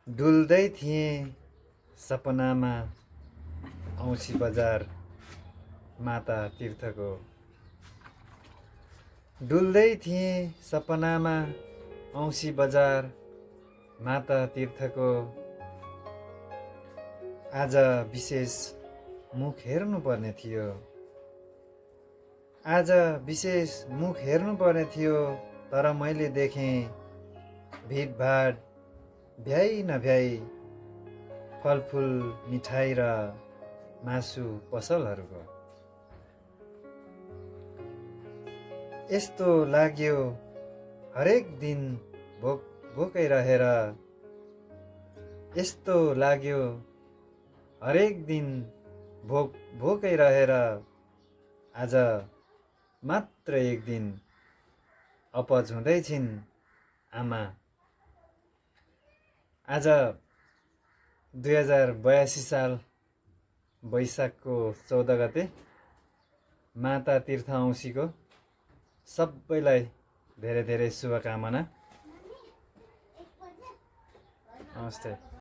डुल्दै थिएँ सपनामा औँसी बजार माता तीर्थको। डुल्दै थिएँ सपनामा औँसी बजार माता तीर्थको। आज विशेष मुख हेर्नुपर्ने थियो। आज विशेष मुख हेर्नुपर्ने थियो, तर मैले देखेँ भिडभाड भ्याइ नभ्याइ फलफुल मिठाई र मासु पसलहरूको। यस्तो लाग्यो हरेक दिन भोक भोकै रहेर। यस्तो लाग्यो हरेक दिन भोक भोकै रहेर। आज मात्र एक दिन अपच हुँदैछिन् आमा। आज 2082 साल वैशाखको 14 गते माता तीर्थ औँसीको सबैलाई धेरै धेरै शुभकामना। नमस्ते।